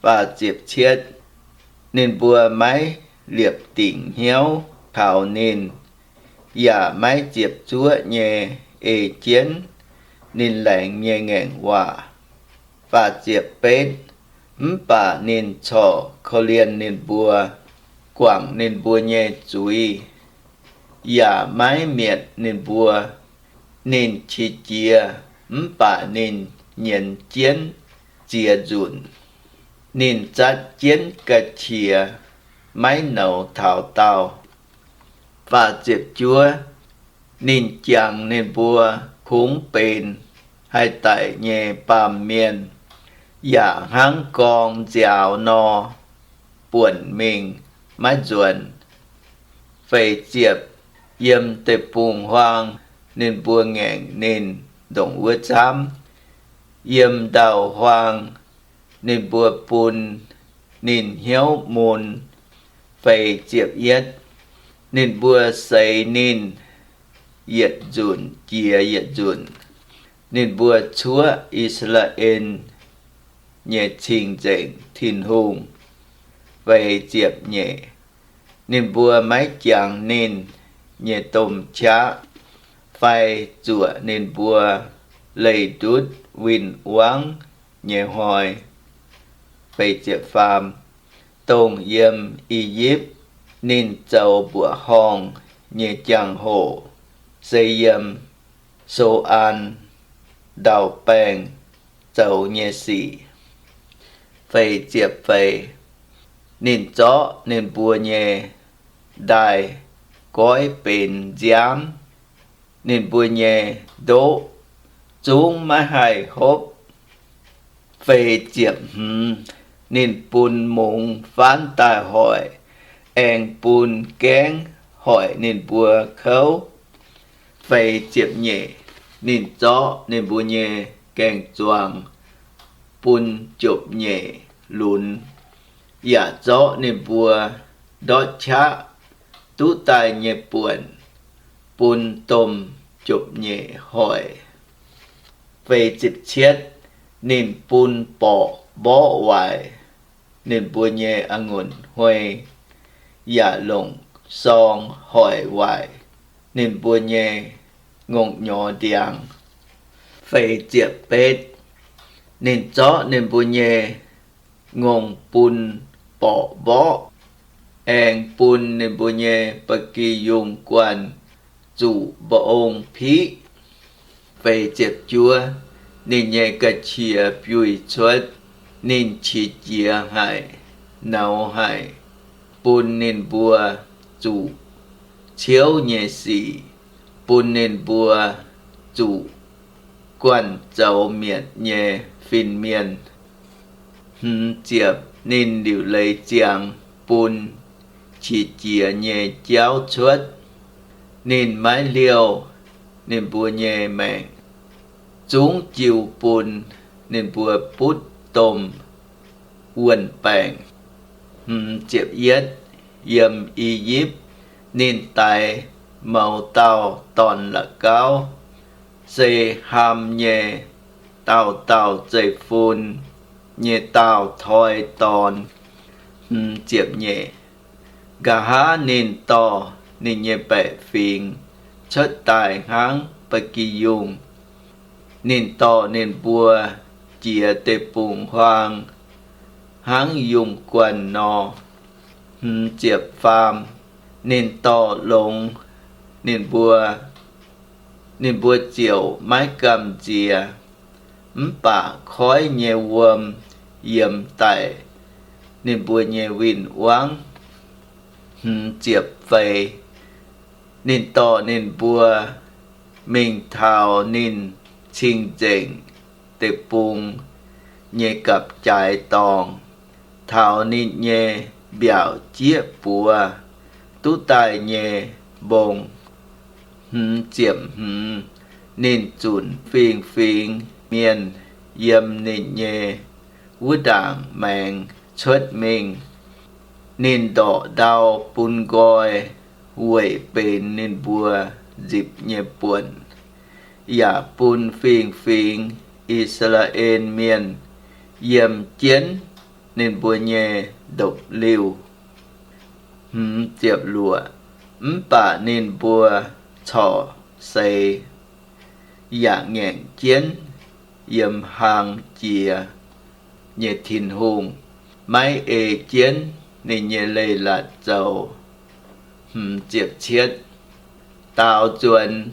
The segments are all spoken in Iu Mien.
Faah ziepc cietv, ninh mbuo maiv liepc dingc hnyouv taux ninh, yaac maiv ziepc zuoqv nyei ei jienv ninh laengz nyei ngaengc waac. Faah ziepc betv, mv baac ninh corc korv-lienh ninh mbuo, guangc ninh mbuo nyei zuiz, yaac maiv mietc ninh mbuo. Ninh qiex jiez, mv baac ninh nyienz jienv ziex nzunc. Ninh zatv jienv ga'qiex, maiv nouz taux daauh. Faah ziepc juov, ninh jangx ninh mbuo kungx benx haih daic nyei baamh mienh, yaac hnangv gorng nziaaux nor buonc mingh maiv nzuonx. Feix ziepc, yiem deic-bung-huaang ninh mbuo ngaengc ninh ndongc wuov camv. Yiem ndau-huaang ninh mbuo bun ninh hnyouv mun. Feix ziepc yietv, ninh mbuo seix ninh yietc nzunc jiex yietc nzunc. Ninh mbuo cuoqv I^saa^laa^en nyei Cing-Nzengc Tin-Hungh. Feix ziepc nyeic, ninh mbuo maiv jangx ninh nyei domh qaqv fai zuoqc ninh mbuo leih ndutv win-wangv nyei hnoi. Feix ziepc faam, dongh yiem I^yipv ninh zoux mbuoqc horngh nyei jangx-hoc, se yiem So^an Ndau-Baengh zoux nyei sic. Feix ziepc feix, ninh zorqv ninh mbuo nyei ndaaih goiv benx nziaamv, ninh mbuo nyei ndoqv zungv maiv haih hopv. Feix ziepc hmz, ninh bun mungz faanv daaih hoic, aengx bun gaengv hoic ninh mbuo kouv. Feix ziepc nyeic, ninh zorqv ninh mbuo nyei gaeng-zuangx bun jopv-nyeic lunx, yaac zorqv ninh mbuo ndortv qaqv duqv daaih nyei buonc bun domh jopv-nyeic hoic. Feix ziepc cietv, ninh bun borqc mborqv waaic ninh mbuo nyei a'ngunc huei, yaac longc sorng hoic waaic ninh mbuo nyei ngongh nyorx ndiangx. Feix ziepc betv, ninh zorqv ninh mbuo nyei ngongh bun borqc mborqv, aengx bun ninh mbuo nyei ba'gi yungh guanh zuqc mba'ong piqv. Feix ziepc juov, ninh nyei ga'qiex biuih cuotv, ninh qiex jiez haic, nouz haic, bun ninh mbuo zuqc ciouv nyei sic, bun ninh mbuo zuqc guanh zoux mietc nyei fin-mienh. Hmz ziepc, ninh liuc leiz ziangx bun qiex jiez nyei jauv cuotv. Ninh maiv liouh ninh mbuo nyei maengc, zungv jiu bun ninh mbuo butv domh wuon-baengc. Hmz ziepc yietv, yiem I^yipv ninh daix mouz dauh dorn-la'gauv, se Haam nyei dauh dauh zeiv-fun nyei daauh toi dorn. Hmz ziepc nyeic, nqa'haav ninh dorh ninh nyei baeqc fingx cuotv daaih hnangv ba'gi yungh. Ninh dorh ninh mbuo jiex deic-bung-huaang hnangv yungh guanh nor. Hmz ziepc faam, ninh dorh longx ninh mbuo, ninh mbuo ziouc maiv gamh nziex. Mv baac koiv nyei wuom yiemx daic ninh mbuo nyei win-wangv. Hmz ziepc feix, ninh dorh ninh mbuo mingh taux ninh cing-nzengc deic-bung nyei gapv-jaaix dorngx, taux ninh nyei mbiaauc jieqv buoz duqv daaih nyei mbong. Hmz ziepc hmz, ninh zunc fingx-fingx mienh yiem ninh nyei wuov ndaangc maengx cuotv mingh. Ninh ndorqc ndau bun nqoi weic benx ninh mbuo nzipc nyei buonc, yaac bun fingx-fingx I^saa^laa^en Mienh yiem jienv ninh mbuo nyei ndopv-liuh. Hmz ziepc luoqc. Mv baac ninh mbuo corc seix yaac ngaengc jienv yiem hlang jiex nyei Tin-Hungh, maiv ei jienv ninh nyei leiz-latc zoux. Hmz ziepc cietv. Daaux nzuonx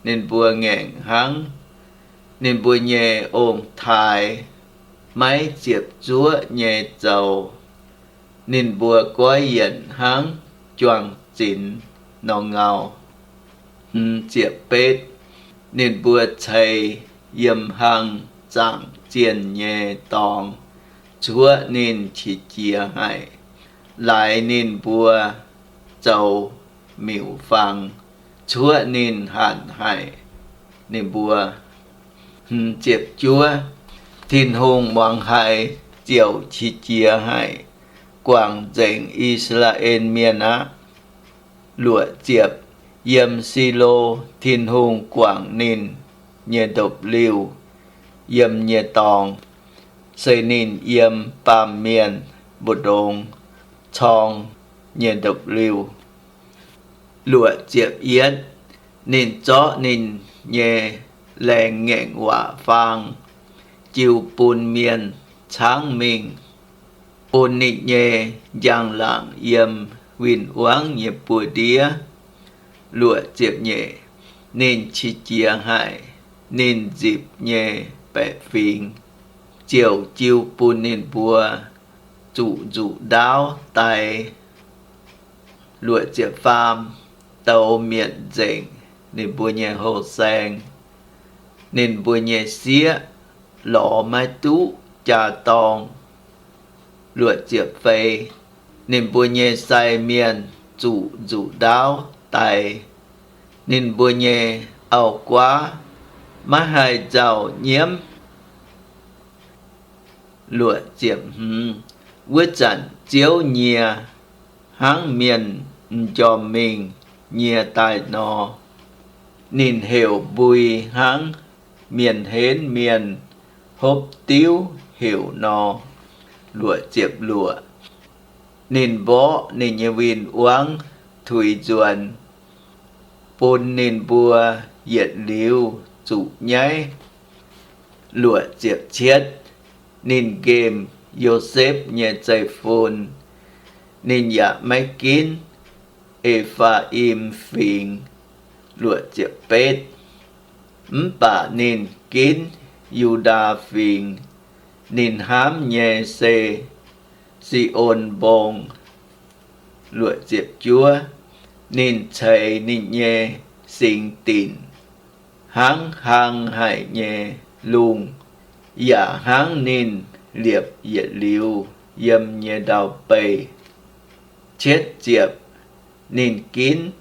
ninh mbuo ngaengc hnangv ninh mbuo nyei ong-taaix maiv ziepc zuoqv nyei zoux. Ninh mbuo goiv yienc hnangv juang-zinx nor ngau. Hmz ziepc betv. Ninh mbuo ceix yiem hlang zaangc zienh nyei dorngx cuoqv ninh qiex jiez haic, laaix ninh mbuo zoux miuc-fangx cuoqv ninh hanc haic ninh mbuo. Hmz ziepc juov. Tin-Hungh muangx haiz ziouc qiex jiez haic, guangc nzengc I^saa^laa^en Mienh aqv. Luoqc ziepc. Yiem Silo, Tin-Hungh guangc ninh nyei ndopv-liuh yiem nyei dorngx, se ninh yiem baamh mienh mbu'ndongx corng nyei ndopv-liuh. Luoqc ziepc yietv. Ninh zorqv ninh nyei laengz ngaengc waac faang jiu bun mienh caangv mingh, bun ninh nyei njang-laangc yiem win-wangv nyei buoz-ndiev. Luoqc ziepc nyeic. Ninh qiex jiez haic, ninh nzipc nyei baeqc fingx ziouc jiu bun ninh mbuo zuqc nzuqc ndaauv daix. Luoqc ziepc faam. Douz mietc nzengc ninh mbuo nyei houh saeng, ninh mbuo nyei sieqv lorz maiv duqv jaa-dorng. Luoqc ziepc feix. Ninh mbuo nyei sai mienh zuqc nzuqc ndaauv daix, ninh mbuo nyei auv-guaav maiv haih nzauh nyiemv. Luoqc ziepc hmz. Wuov zanc Ziouv nyie hnangv mienh m'njormh mingh nyie daaih nor, ninh heuc mbui hnangv mienh henv mienh hopv diuv heuc nor. Luoqc ziepc luoqc. Ninh mborqv ninh nyei win-wangv tuix nzuonx, bun ninh mbuo yietc liuz zuqc nyaiv. Luoqc ziepc cietv. Ninh nqemh Yosepv nyei zeiv-fun, ninh yaac maiv ginv E^faa^im Fingx. Luoqc ziepc betv. Mv baac ninh ginv Yu^ndaa Fingx. Ninh hnamv nyei se Si^on Mbong. Luoqc ziepc juov. Ninh ceix ninh nyei singx dinc hnangv hlang haic nyei lungh, yaac hnangv ninh liepc yietc liuz yiem nyei ndau-beih. Cietv ziepc. Ninh ginv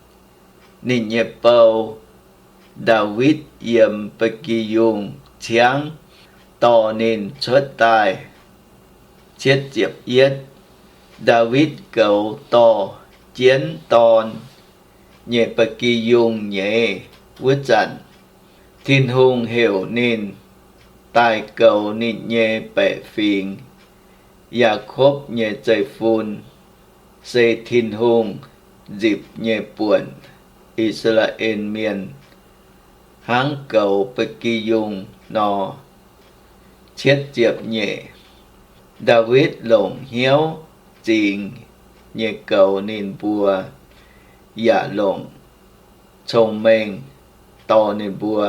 ninh nyei bou, Ndaawitv, yiem ba'gi yungh ciangv dorh ninh cuotv daaih. Cietv ziepc yietv. Ndaawitv goux dorh jienv dorn nyei ba'gi yungh nyeiz wuov zanc, Tin-Hungh heuc ninh daaih goux ninh nyei baeqc fingx, Yaakopv nyei zeiv-fun, se Tin-Hungh nzipc nyei buonc, I^saa^laa^en Mienh, hnangv goux ba'gi yungh nor. Cietv ziepc nyeic. Ndaawitv longc hnyouv zingx nyei goux ninh mbuo, yaac longc cong-mengh dorh ninh mbuo.